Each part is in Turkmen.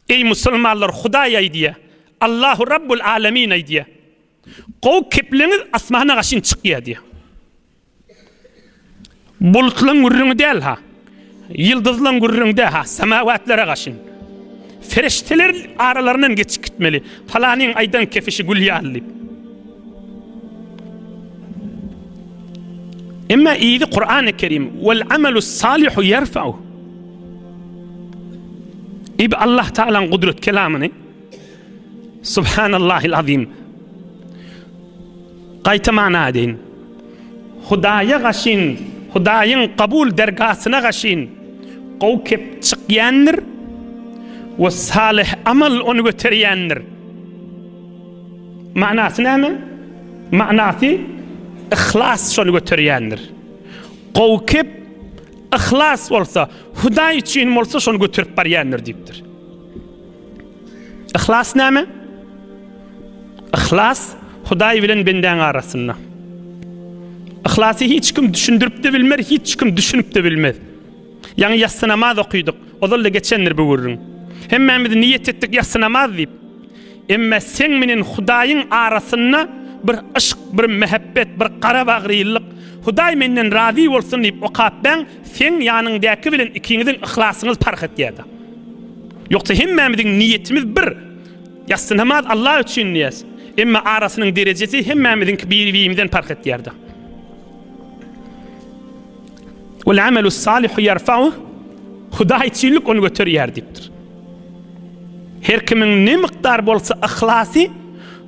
Eý musulmanlar Hudaý aýdýa, Allahu Rabbul Alemin aýdýa. Gowy kepliňiz asmana gaşyn çykýa diýýä. Bulutlaň gürrüňi däl ha. Ýyldyzlaň gürrüňi däl ha, samawatlara gaşyn. Ferişteler aralaryndan geçip gitmeli. Palanyň aýdan kefişi gül ýaly diýip. Emma yzy Kur'an-ı Kerim vel amelu salihu yerfa'u. Ib Allah Taala'ň gudrat kelamyny Subhanallahil azim. Gaýta mana edeýin. Hudaýa gaşyn, Hudaýyň kabul dergasyna gaşyn gowy kep çykýandyr we salyh amal ony göterýändir. Manasy näme? Manasy yhlas şony göterýändir. Gowy kep yhlas bolsa, Hudaý üçin bolsa şony göterip barýandyr diýipdir. Yhlas näme? Yhlas Hudaý bilen bendäň arasynda. Yhlasy hiç kim düşündirip-de bilmer, hiç kim düşünip-de bilmez. Ýaňy ýassy namaz okydyk. Ozal-da geçendir bu gürrüň. Hemmämiz niýet etdik ýassy namaz diýip. Emma seň menen Hudaýyň arasynda bir yşk, bir mähebbet, bir garabagrylyk, Hudaý menden razy bolsun diýip okap bäň, seň ýanyňdäki bilen ikiňiziň yhlasyňyz parh etýär-de. Ýogsa hemmämiziň niýetimiz bir. Ýassy namaz Allah üçin diýýäs. Emma arasynyň derejesi hemmämiziňki biri-birimizden parh etýär-de. Wal amelu salihu ýarfa'u Hudaý üçinlik ony göterýär diýipdir. Her kimiň ne mukdar bolsa yhlasy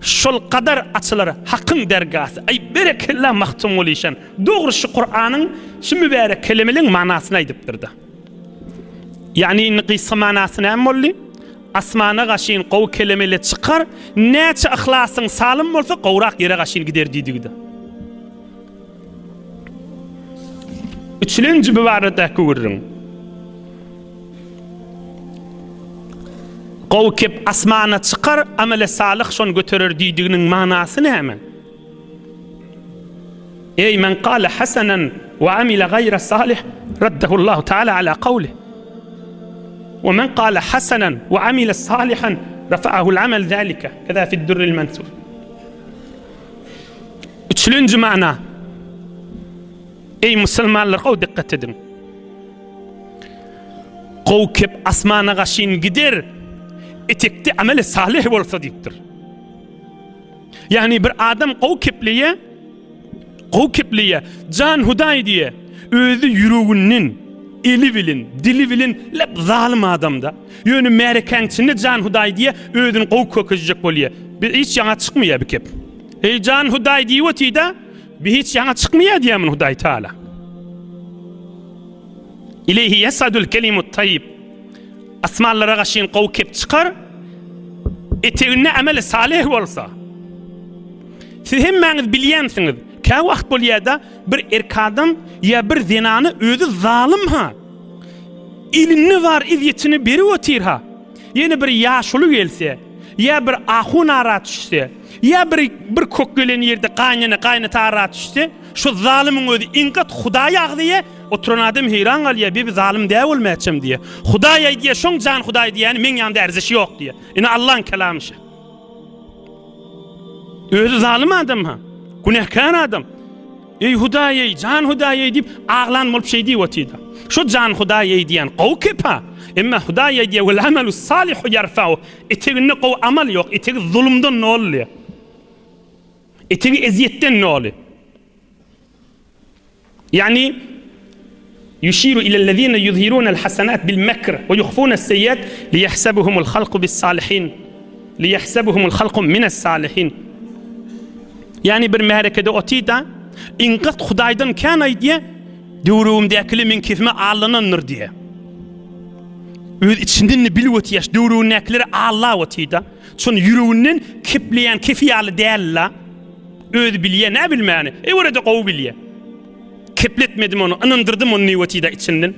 şol gadar açylar Hakyň dergasy. Aý berekella Magtymguly işan. Dogry şu Kuranyň şu mübärek kelemeleň manasyny aýdypdyr-da. Ýagny indi gysga manasy näme boldy? Asmana gaşyn gowy kelemele çykar, näçe yhlasyň salym bolsa gowrak ýere gaşyn gider diýdigidi. Üçülenji bu baradaky gürrüň. Gowy kep asmana çykar, amele salyh şony göterer diýdiginiň manasy näme? Eý men kale hasanan we amile gaýra salih raddahullahu taala ala kawlih. We men kale hasanan we amile salihan rafa'ahul amel zalika. Keza fid durril mensur. Üçülenji mana. Eý musulmanlar gowy dikkat ediň. Gowy kep asmana gaşyn gider, etekde ameli salih bolsa diýipdir. Ýagny bir adam gowy kepleýä, gowy kepleýä, jan Hudaý diýä, özi ýüreginden, eli bilen, dili bilen lep zalym adamda. Ýöne märekäň içinde jan Hudaý diýä, özüni gowy kökezjek bolýa. Bir hiç ýaňa çykmaýa bir kep. Eý jan Hudaý diýip otyda, bir hiç ýaňa çykmaýa diýä muny Hudaý Taala. Ileýhi ýesadul kelimut taýyb. Asmanlara gaşyn gowy kep çykar, eteginde ameli salyh bolsa. Siz hemmäňiz bilýänsiňiz, käwagt bolýada bir erk adam ýa bir zenany özi zalym ha. Elinde bar ezýetini berip otyr ha. Ýene bir ýaşuly gelse, ýa bir ahun ara düşse, ýa bir bir kök gelen ýerde gaýnene gaýnata ara düşse, şu zalymyň özi iň gat Hudaý agzyýa, Oturan adam heýran galýar, Bi bi zalym däl ol mäçem diýýär. Hudaý aýdýar, şoň jan Hudaý diýýäni meň ýanymda ärzeşi ýok diýýär. Ine Allaň kelamy şe. Özi zalym adam ha. Günäkär adam. Eý Hudaý eý, jan Hudaý eý diýip aglan bolup şeý diýip otyrdy. Şo jan Hudaý eý diýen gowy kep ha. Emma Hudaý aýdýar, Wel amelu salihu ýarfa'u. Eteginde gowy amal ýok, etegi zulumdan doly diýýär. Etegi ezýetden doly. Ýagny, Ýuşiru ilellezine ýuzhirunel hasenat bil mekr we ýuhfunes seýýat liýehsebuhumul halku bis salihin liýehsebuhumul halku mines salihin. Ýagny bir märekede otyda, iň gat Hudaýdan kän aýdýa, döwrügimdäkili meň kesime allanandyr diýä. Öz içinden-de bilip otýa, döwrügindäkileri allap otyda. Şony ýüreginden kepleýän kefi ýaly däl-la. Özi bilýä nä bilmäni. Ewerede gowy bilýä. Kepletmedim ony, ynandyrdym ony niwetida içinden.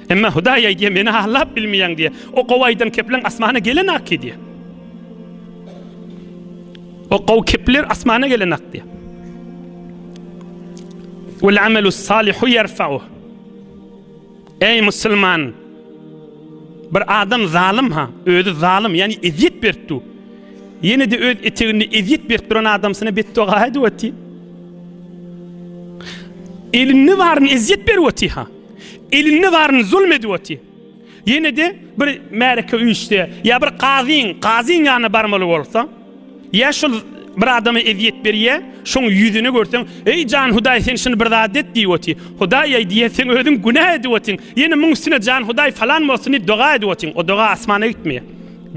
Emma Hudaý aýdýa, meni allap bilmeýäň diýä. O gowy aýdan kepleň asmana gelenak ki diýä. O gowy kepler asmana gelenak diýä. Wal amelu salihu ýerfa'u. Eý musulman! Bir adam zalym-ha, özi zalym, ýagny ezýet berip dur. Ýene-de öz eteginde ezýet berip duran adamsyna betdoga edip otyr. Elinde baryny ezýet berip otyr-ha. Elinde baryny zulm edip otyr. Ýene-de bir märeke üýşse, ýa bir kazyň, kazyň ýanyna barmaly bolsa, ýa şol bir adama ezýet berýä, şoň ýüzüni görseň, Eý jan Hudaý sen şuny bir zat et diýip otyr. Hudaý-aý diýýä, sen özüň günä edip otyň. Ýene muň üstüne jan Hudaý falan bolsun diýip doga edip otyň. O doga asmana gitmeýär.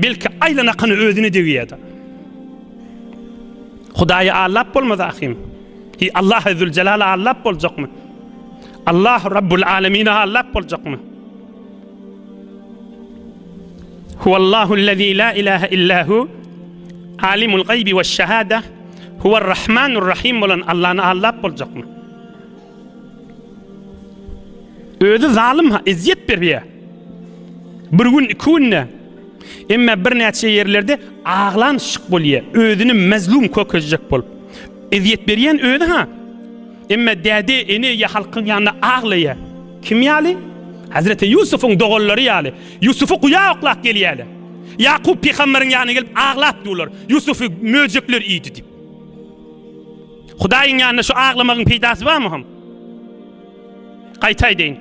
Belki aýlan akany özüne degýär-de. Hudaýy aldap bolmaz ahym. Hi Allahy Züljelala aldap boljakmy? Allah Rabbul Alemini aldap boljakmy? Huwallahu allazi la ilaha illa hu alimul gaýbi we şahada huwar rahmanur rahim bolan Allany aldap boljakmy? Özi zalym ha, ezýet berýär. Bir gün, iki günde. Emma birnäçe ýerlerde aglan şyk bolýar. Özüni mezlum kökezjek bolup. Ezýet berýän özi ha. Emma däde, ene ýa halkyň ýanynda aglaýar. Kim ýaly? Hazreti Ýusufuň doganlary ýaly. Ýusufu guýa oklap gelýärler. Ýakup pygamberiň ýanyna gelip aglap durlar. Ýusufu möjekler iýdi diýip. Hudaýyň ýanynda şu aglamagyň peýdasy barmy hom? Gaýta aýdaýyn.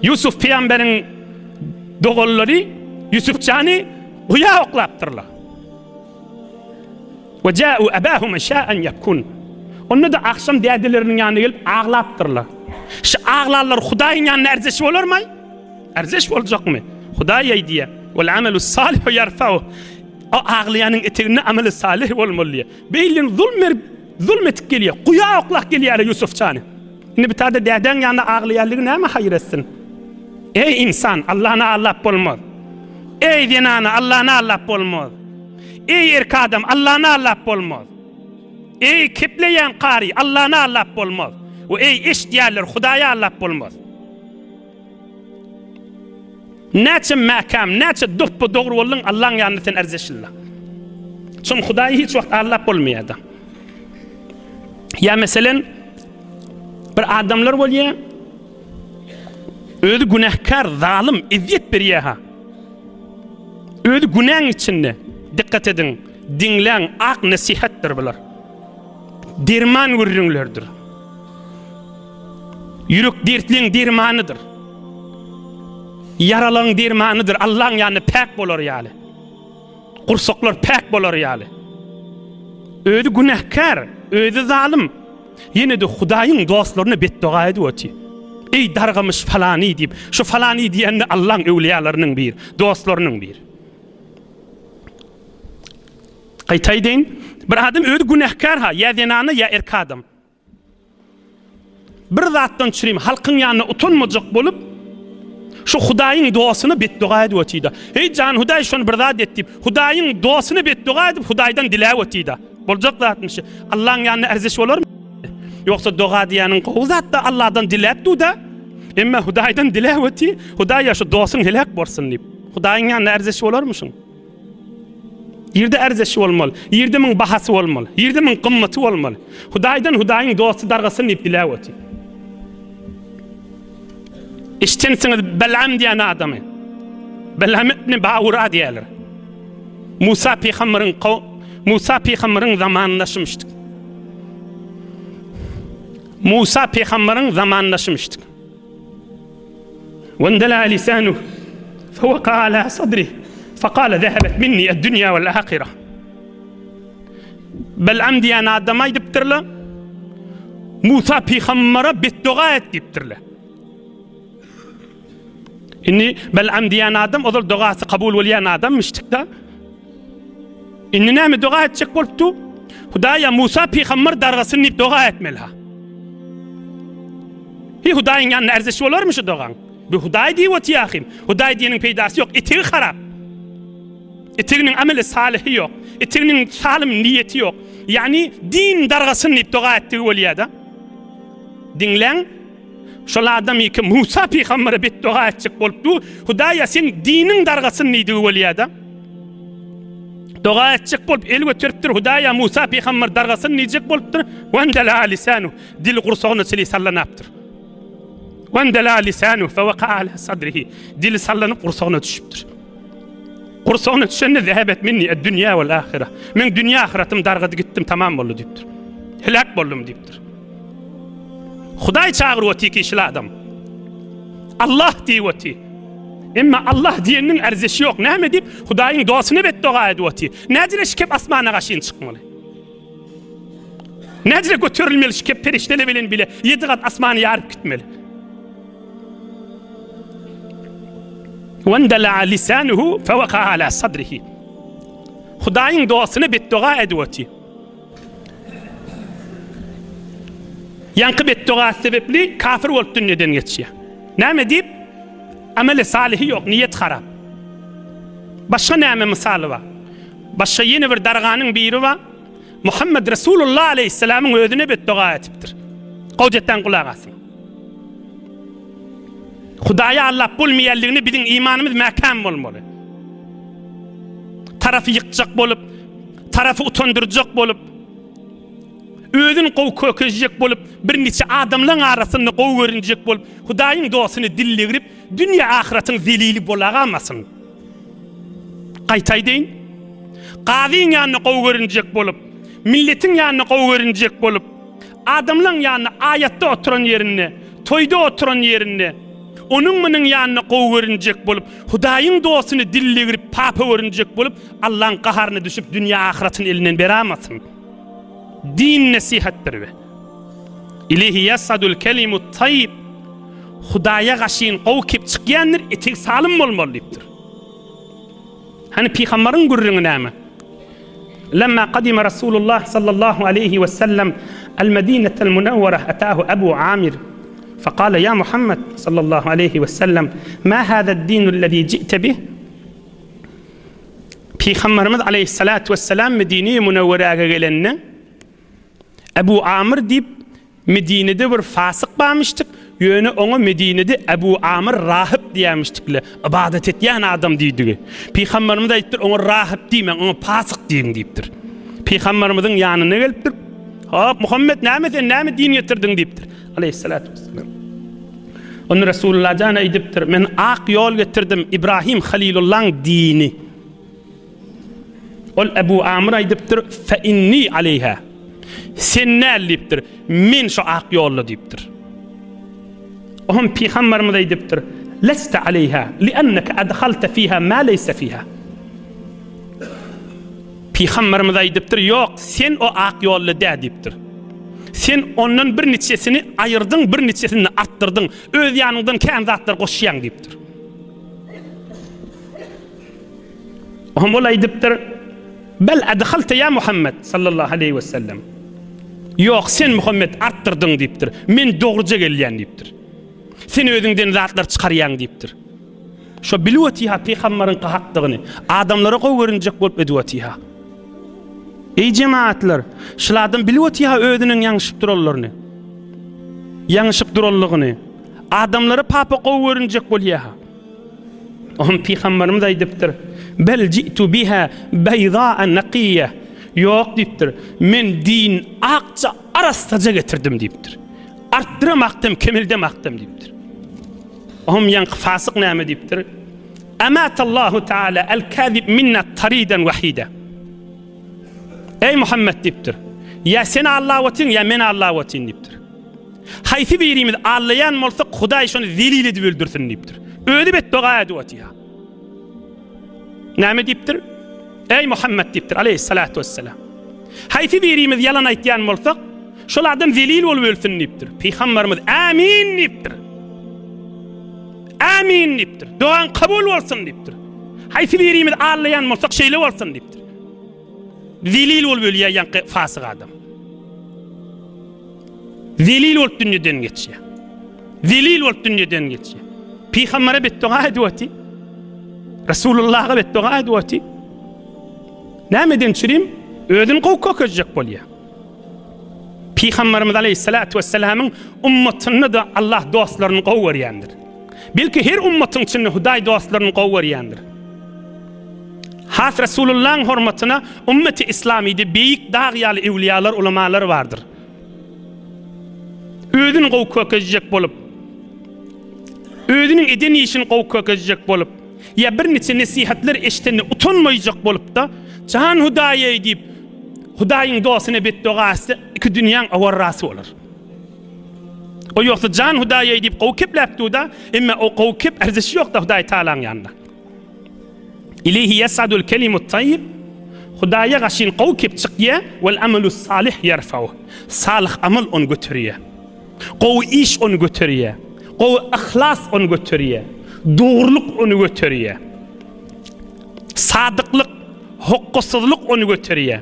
Ýusuf pygamberiň doganlary Ýusufjany guýa oklapdyrlar. We ja'u abahum işa'an ýabkun. Onda-da agşam dädeleriniň ýanyna gelip aglapdyrlar. Şu aglanlar Hudaýyň ýanynda erzeş bolarmaý? Erzeş boljakmy? Hudaý aýdýar, Wal amelu salihu ýarfa'u. O aglaýanyň eteginde ameli salih bolmaly diýýär. Beýlin zulm berip, zulm etip gelýär. Guýa oklap gelýärler Ýusufjany. Indi bir täde dädäň ýanynda aglaýanlygy näme haýyr etsin? Eý ynsan, Allany aldap bolmaz. Eý zenana, Allany aldap bolmaz. Eý erk adam, Allany aldap bolmaz. Eý kepleýän kary, Allany aldap bolmaz. We eý eşidýänler, Hudaýy aldap bolmaz. Näçe mäkäm, näçe dopba-dogry bolduň, Allaň ýanynda sen erzeşilla. Çün Hudaýy hiç wagt aldap bolmaýar-da. Ýa meselen, bir adamlar bolýar, özi günäkär, zalym, ezýet berýär-ha. Özi günäň içinde. Dikkat ediň, diňläň, ak nesihatdyr bular. Derman gürrüňlerdir. Ýürek dertliň dermanydyr. Ýaralaryň dermanydyr. Allaň ýanynda päk bolar ýaly. Gursaklar päk bolar ýaly. Özi günäkär, özi zalym. Ýene-de Hudaýyň dostlaryna betdoga edip otyr. Eý dargamyş falany diýip, şu falany diýende Allaň öwlüýalarynyň biri, dostlarynyň biri. Gaýta aýdaýyn, bir adam özi günäkär ha, ýa zenana, ýa erkek adam. Bir zatdan çürim, halkyň ýanynda utanmajak bolup, şu Hudaýyň dostuna betdoga edip otyda. Eý jan Hudaý şony bir zat et diýip, Hudaýyň dostuna betdoga edip, Hudaýdan diläp otyda. Boljak zatmy şu? Allaň ýanynda erzeş bolarmy? Ýogsa doga diýýäniň gowy zat-da, Allahdan diläp dur-da. Emma Hudaýdan diläp otyr, Hudaý ýa şu dostuň heläk bolsun diýip. Hudaýyň ýanynda erzeş bolarmy şuň? Ýerde ärzeşi bolmaly. Ýerde muň bahasy bolmaly. Ýerde muň gymmaty bolmaly. Hudaýdan Hudaýyň dosty dargasyn diýip diläp otyr. Eşdensiňiz Belam diýen adamy. Belam ibn Baura diýerler. Musa pygamberiň Musa pygamberiň zamanyndaşymyşdyk. Musa pygamberiň zamanyndaşymyşdyk. Wendela lisanuh fewaka ala sadrih fekale zehebet minni ed-dünýa wel ahire. Belam diýen adam aýdypdyrlar. Musa pygambere betdoga et diýipdirler. Indi Belam diýen adam ozal dogasy kabul bolýan adammyşdykda. Indi näme doga etjek bolupdy? Hudaýa Musa pygamber dargasyn diýip doga etmeli ha. Hi Hudaýyň ýanynda erzeş bolarmy şu dogaň? Bu Hudaý diýip otyr ahym. Hudaý diýeniň peýdasy ýok, etegi harap. Eteginiň ameli salyhy ýok. Eteginiň salym niýeti ýok. Ýagny din dargasyn diýip doga etdigi bolýar-da. Diňläň. Şol adam ýeke Musa pygambere betdoga etjek bolup dur. Hudaýa seň diniň dargasyn diýdigi bolýar-da. Doga etjek bolup el göteripdir. Hudaýa Musa pygamber dargasyn diýjek bolupdyr. Wendela lisanu. Dili gursagyna çili sallanapdyr. Wendela lisanu feweka ala sadrihi. Dili sallanyp gursagyna düşüpdir. Gursagyna düşende zehebet minni ed-dünýä wal ahire. Meň dünýä ahyratym dargady gitdim tamam boldy diýipdir. Heläk boldum diýipdir. Hudaý çagyryp otyr ki şil adam. Allah diýip otyr. Emma Allah diýeniniň erzeşi ýok. Näme diýip Hudaýyň dostuna betdoga edip otyr. Näjire şikep asmana gaşyn çykmaly. Näjire göterilmeli şikep perişdele bilen bile ýedi gat asmany ýaryp gitmeli. Wendela lisanuhu fewaka ala sadrihi. Hudaýyň dostuna betdoga edip otyr. Ýaňky betdogasy sebepli kafir bolup dünýeden geçýär. Näme diýip? Ameli salihi ýok, niýet harap. Başga näme mysaly bar? Başga ýene bir darganyň biri bar. Muhammed Resulullah aleýhissalamyň özüne betdoga etipdir. Gowjetden gulak asyň. Hudaýy allap bolmaýanlygyna biziň imanymyz mäkäm bolmaly. Tarapy ýykjak bolup, tarapy utandyrjak bolup, özüni gowy kökezjek bolup, birniçe adamlaň arasynda gowy görünjek bolup, Hudaýyň dostuny dillegirip, dünýä ahyratyň zelili bolagamasyn. Gaýta aýdaýyn. Gazyň ýanynda gowy görünjek bolup, milletiň ýanynda gowy görünjek bolup, Adamlaň ýanynda aýatda oturan ýerinde, toýda oturan ýerinde, onuň-munuň ýanynda gowy görünjek bolup, Hudaýyň dostuny dillegrip papa görünjek bolup, Allaň gaharyna düşüp dünýä-ahyratyny elinden beramasyn. Din nesihatdyr we. Ileýhi ýasadul kelimut taýyb. Hudaýa gaşyn gowy kep çykýandyr, etegi salym bolmaly diýipdir. Hany pygambaryň gürrüňi näme? Lemma kadime Rasulullah sallallahu aleýhi we sellem el-Medinetel Munewwere atahu Ebu Amir fekale ýa Muhammed sallallahu aleýhi we sellem ma hazad-dinul-lezi ji'te bih? Pygambarymyz aleýhissalatu wesselam Medine-i Munewweräge gelende Ebu Amr diýip Medinede bir fasyk barmyşdyk, ýöne oňa Medinede Ebu Amr rahyp diýýärmişdikle, ybadat etýän adam diýdigi. Pygamberimiz aýdypdyr, oňa rahyp diýmäň, oňa fasyk diýiň diýipdir. Pygamberimiziň ýanyna gelipdir. Hop, Muhammet näme sen näme din getirdiň diýipdir. Aleýhissalatu wesselam. Onda Resulullah jan aýdypdyr, men ak ýol getirdim, Ibrahim Halilullaň dini. Ol Ebu Amr aýdypdyr, Fe inni aleýha. Sen däl diýipdir, men şu ak ýolda diýipdir. Oňam pygamberimiz aýdypdyr, Leste aleýha, li'enneke adhalte fiha ma leýse fiha. Pygamberimiz aýdypdyr, Ýok, sen o ak ýolda däl diýipdir. Sen ondan bir niçesini aýyrdyň, bir niçesini artdyrdyň. Öz ýanyňdan kän zatlar goşýaň diýipdir. Oňa ol aýdypdyr, Bel adhalta ýa Muhammet sallallahu aleýhi we sellem. Ýok, sen Muhammet artdyrdyň diýipdir. Men dogruja gelýän diýipdir. Sen özüňden zatlar çykarýaň diýipdir. Şo bilip otyha pygambaryňky hakdygyny, adamlara gowy görünjek bolup edip otyha. Eý jemaatlar, şul adam bilip otyha özüniň ýaňyşyp duranlaryny. Ýaňyşyp duranlygyny. Adamlara papa gowy görünjek bolýa. Oňa pygamberimiz aýdypdyr, Bel ji'tu biha beýza'a nakiýe. Ýok diýipdir, men din akja, arassaja getirdim diýipdir. Artdyramakdam, kemeldemakdam diýipdir. Oňa ýaňky fasyk näme diýipdir? Amatallahu taala el-kazib minna taridan wahida. Eý Muhammet diýipdir. Ýa sen allap otyň, ýa men allap otyn diýipdir. Haýsy birimiz allaýan bolsak, Hudaý şony zelil edip öldürsin diýipdir. Özi betdoga edip otyr. Näme diýipdir? Eý Muhammet diýipdir, aleýhissalatu wesselam. Haýsy birimiz ýalan aýtýan bolsak, şol adam zelil bolup ölsün diýipdir. Pygamberimiz Ämin diýipdir. Ämin diýipdir. Dogaň kabul bolsun diýipdir. Haýsy birimiz allaýan bolsak, şeýle bolsun diýipdir. Zelil bolup ölýär ýaňky fasyk adam. Zelil bolup dünýeden geçýär. Zelil bolup dünýeden geçýär. Pygambere betdoga edip oty. Resulullaha betdoga edip oty. Nämeden çürim? Özüni gowy kökezjek bolýar. Pygamberimiz aleyhissalatu vesselamyň ummatynda da Allah dostlaryny gowy görýändir. Belki her ummatyň içinde Hudaý dostlaryny gowy görýändir. Has Resulullahyň hormatyna ümmeti islamide beýik dag ýaly ewliýalar, ulamalar bardyr. Özüni gowy kökezjek bolup, Özüniň eden işini gowy kökezjek bolup, ýa birniçe nesihatlar eşidende utanmaýjak bolup-da, Jan Hudaý-eý diýip, Hudaýyň dostuna betdoga etse, iki dünýäň owarrasy bolar. O ýogsa Jan Hudaý-eý diýip gowy kepläp dur-da, emma o gowy kep erzişi ýok-da Hudaý Tagalaň ýanynda. Ileýhi ýes'adul kelimut taýýib, Hudaýa gaşyn gowy kep çykýa, wel amelus salih ýerfauh. Salyh amal ony göterýä. Gowy iş ony göterýä. Gowy yhlas ony göterýä. Dogrulyk ony göterýä. Sadyklyk, hokgasyzlyk ony göterýä.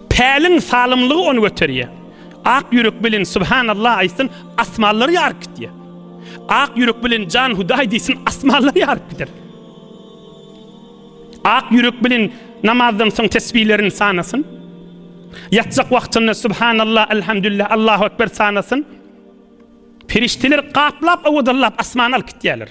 Päliň salymlygy ony göterýä. Ak ýürek bilen Subhanallah aýtsyn, asmanlary ýaryp gitýä. Ak ýürek bilen Jan Hudaý diýsin, asmanlary ýaryp gider. Ak ýürek bilen namazdan soň tesbihlerini sanasyn. Ýatjak wagtynda Subhanallah, Elhamdülillah, Allahu Ekber sanasyn. Perişdeler gaplap owadanlap asmana alyp gitýärler.